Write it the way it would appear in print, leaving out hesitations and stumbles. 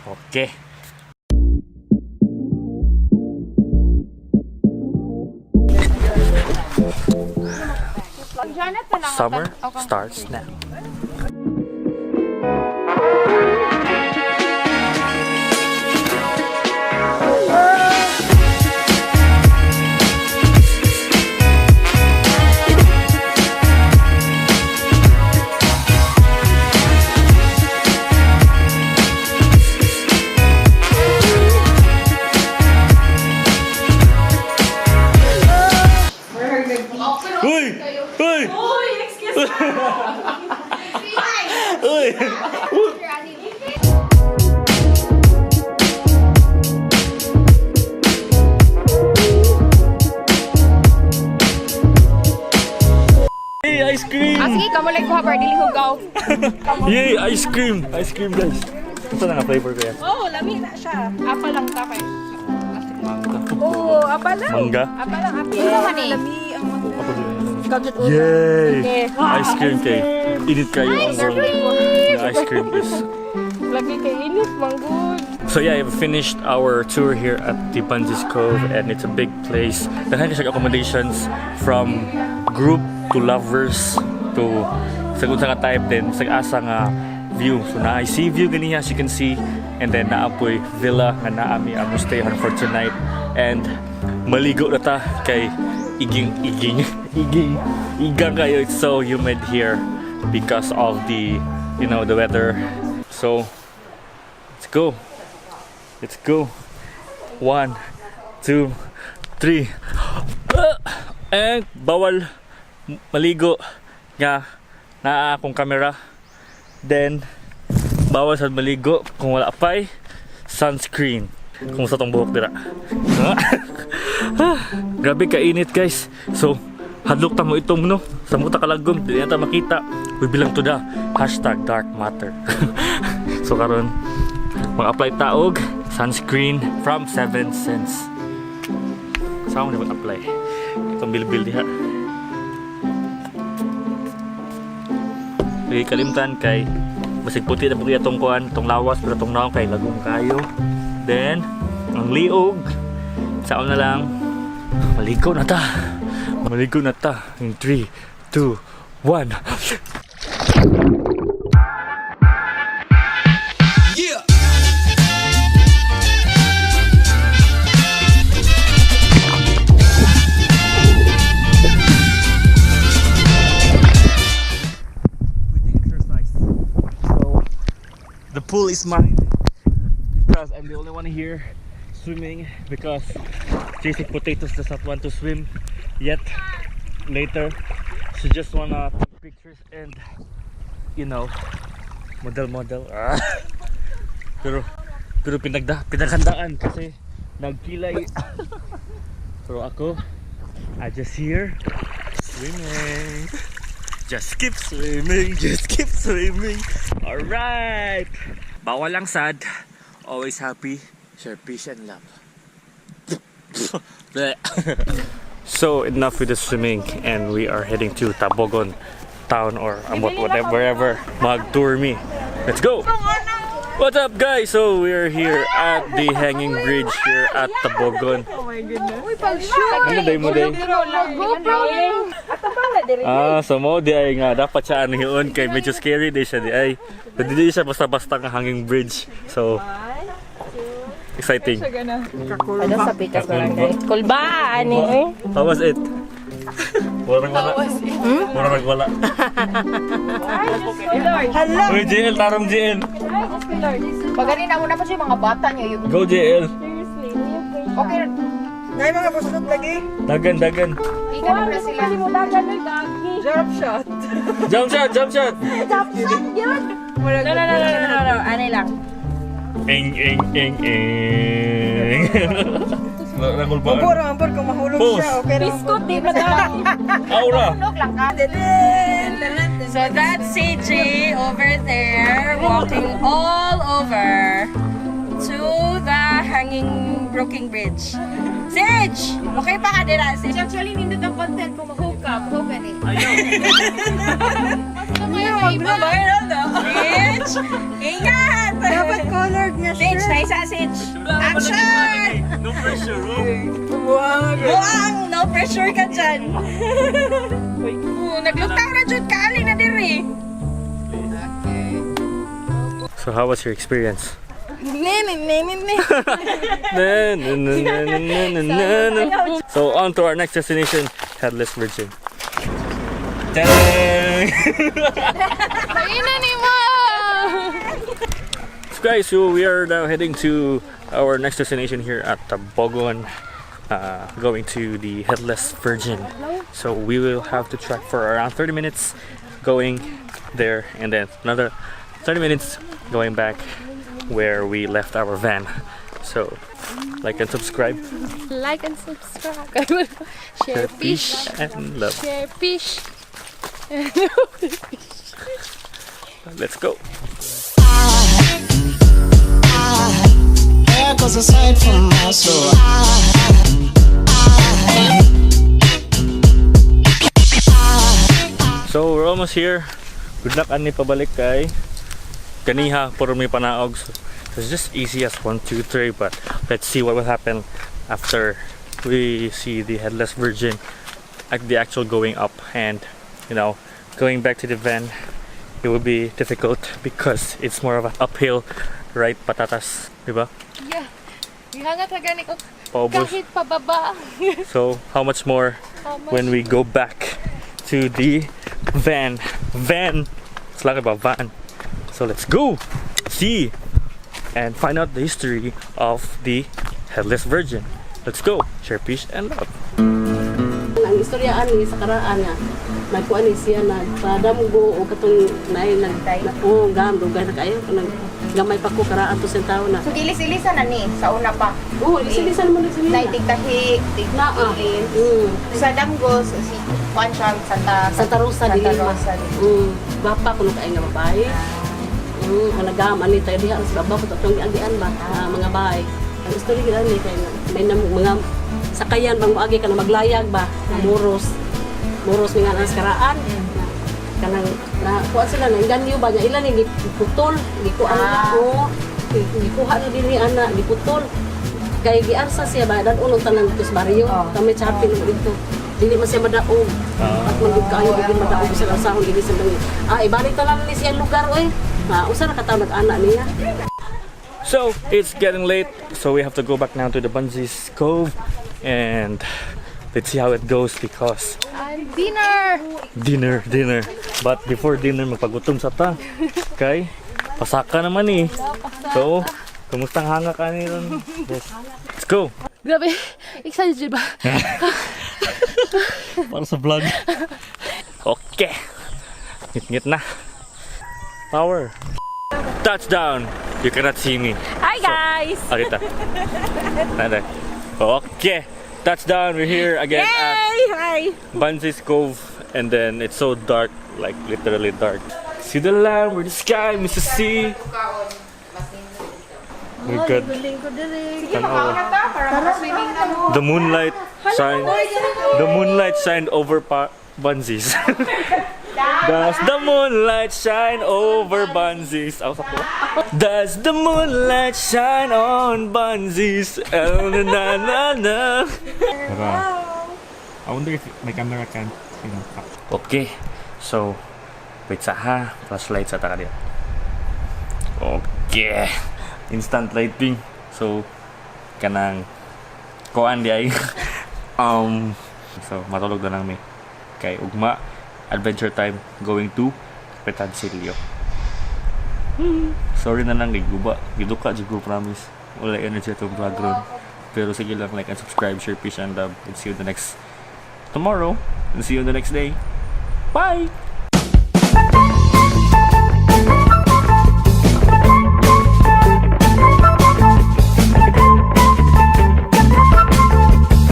Okay. Summer starts now. Uy! Uy! Uy, excuse me. Uy! Hey, ice cream! Ah, sige, kamo lang kuha para dili hugaw. Yay, ice cream! Ice cream, guys. Ito na nga flavor ko yan. Oh, lami na siya. Apa lang ta kay. Mangga. Oh, apa lang. Mangga? Apa lang, apa. Ano man eh? Ako din. Yay! Ice cream kay. Init kayo ang world. The ice cream is. Lagi kay init, manggod. So yeah, we've finished our tour here at the Bungees Cove and it's a big place. Daghan siya accommodations from group to lovers to sa kung nga type din sa asa nga view. So naay sea view ganiya, as you can see, and then naapoy villa nga naami ang stayhan for tonight and maligo na ta kay iging iging iging igang kayo. It's so humid here because of the the weather. So let's go. Let's go. One, two, three. Ah! And bawal maligo nga naa akong camera. Then bawal sa maligo kung wala pa'y sunscreen. Kung sa tong buhok dira. Grabe kainit, guys. So hadlok ta mo itong no. Sa muta kalagom di na ta makita. We belong to the #DarkMatter. So karon mag-apply taog sunscreen from 7 Sense. Saan mo na mag-apply? Itong bilbil diha. Lagi kalimtan kay basig puti na puti atong kuan, itong lawas pero itong naong kay lagong kayo. Then, ang liog, saan na lang, maligo na ta. Maligo na ta. In 3, 2, 1. Breathing exercise. So the pool is mine because I'm the only one here swimming because Chasing Potatoes does not want to swim yet. Later, she just wanna take pictures and model model. Ah. Pero pinaghandaan kasi nagkilay. Pero ako, I just here swimming. Just keep swimming, just keep swimming. Alright! Bawal lang sad, always happy, share peace and love. Bleh. So enough with the swimming and we are heading to Tabogon town or Amot, whatever, wherever mag-tour me. Let's go! What's up, guys? So we're here at the hanging bridge here at Tabogon. Ano day mo day? GoPro. Ah, so mo di ay nga dapat siya ano yun kay medyo scary di siya di ay. Pero di siya basta-basta nga hanging bridge. So exciting. Ano sa Pikas Barangay? Kulba, ani eh. How was it? Warang wala. Warang wala. Hala. Uy, JL, tarong JL. Pag ganun na pa siya yung mga bata niya yung Go JL. Okay, Ngay mga buslot lagi. Dagan, dagan. ikaw na sila. Jump shot. Jump shot, jump shot. No, no, no, no, no, no, no. Ano lang. Ing, ing, ing, ing. Nagulbaan. Ambor, ambor kung mahulog Pose. siya, okay ra. Biskot, di ba daw? Aura. Tunog lang ka. So that's CG over there walking all over to the hanging broken bridge. Sige! Okay pa ka nila, Sige. Actually, nindot ang content kung ma-hook up. Hook ka ni. Viral, no? Sige! Ingat! Dapat colored nga Sige, shirt. Pressure! No pressure, oh. Buang. Buang! No pressure ka dyan. Oh, naglutaw na dyan ka, ali na diri. So how was your experience? Ne, ne, ne, ne, ne. Na, na, na, na, na, na, na, na. So on to our next destination, Headless Virgin. Dang! Kaina ni mo! So guys, so we are now heading to our next destination here at Tabogon, going to the Headless Virgin. So we will have to trek for around 30 minutes going there and then another 30 minutes going back where we left our van. So like and subscribe. Like and subscribe. Share fish. And love. Share fish. Let's go. There goes aside from my soul. So we're almost here. Good luck ani pabalik kay kaniha puro may panaog. So it's just easy as 1 2 3, but let's see what will happen after we see the Headless Virgin at the actual going up, and going back to the van, it will be difficult because it's more of an uphill, right, patatas, diba? Yeah. Gihangat ra gani ko Paubos. kahit pababa. So how much more How much when we go back to the van? Van. It's like about van. So let's go see and find out the history of the Headless Virgin. Let's go. Share peace and love. Ang istorya ani sa karaan nga nagkuan ni siya, nagpadamgo o katong naay nag oh gam dugay na kayo, nag gamay pa ko karaan to sa tao na. So gilis-ilisan na ni sa una pa. Oh, lisa-lisa mo na siya. Na tigtahi, Na ah. tigtiis. Sa Damgo si Juan siya Santa Santa Rosa de Santa Lima. Rosa. Bapa kuno kay nga babae. Ang nagam ani tayo diha sa baba ko atong giagian ba, ah, mga bahay. Ang istorya gid ani kay may mga sakayan bang moagi ka na maglayag ba, na muros. Muros nga ang karaan. Kanang na kuan sila na inganyo ba niya ila ni giputol, gikuan na ko. Gikuha na dinhi ana, giputol. Kay giarsa siya ba dan unong tanan dito sa baryo. Kami chapel mo dito. Dili man siya madaog. At man kaayo dili madaog sa asahon dili sa bangi. Ah, ibalik ta lang ni siya lugar oy. Ah, usa ra ka tawo nag-ana niya. So it's getting late, so we have to go back now to the Bunzies Cove and let's see how it goes because And dinner. Dinner, dinner. But before dinner, magpagutom sa ta. Kay, pasaka naman eh. So, kumusta ang hanga ka ni ron? Yes. Let's go! Grabe, excited jud ba? Para sa vlog. Okay. Ngit-ngit na. Power. Touchdown! You cannot see me. Hi guys! Ah, kita. Nada. Okay. Touchdown. We're here again at Hey! Hi! Bunzies Cove, and then it's so dark, like literally dark. See the land where the sky meets the sea. We're good. Sige, makaon na ta para maka-swimming na mo. The moonlight shine. The moonlight shined over Bunzies. Does the moonlight shine over Bunzies? Aw, sakto ba? Does the moonlight shine on Bunzies? Oh, na na na na. I wonder if my camera can, Okay. So, wait sa ha. Flashlight sa taka diya. Okay. Instant lighting. So, kanang kuan di ay. So, matulog na lang mi. Kay ugma, adventure time going to Petansilio. Sorry na lang, giguba. Giduka, jud ko, promise. Wala energy itong vlog ron. Pero sige lang, like and subscribe, share, peace and love. And see you the next tomorrow. And see you the next day. Bye!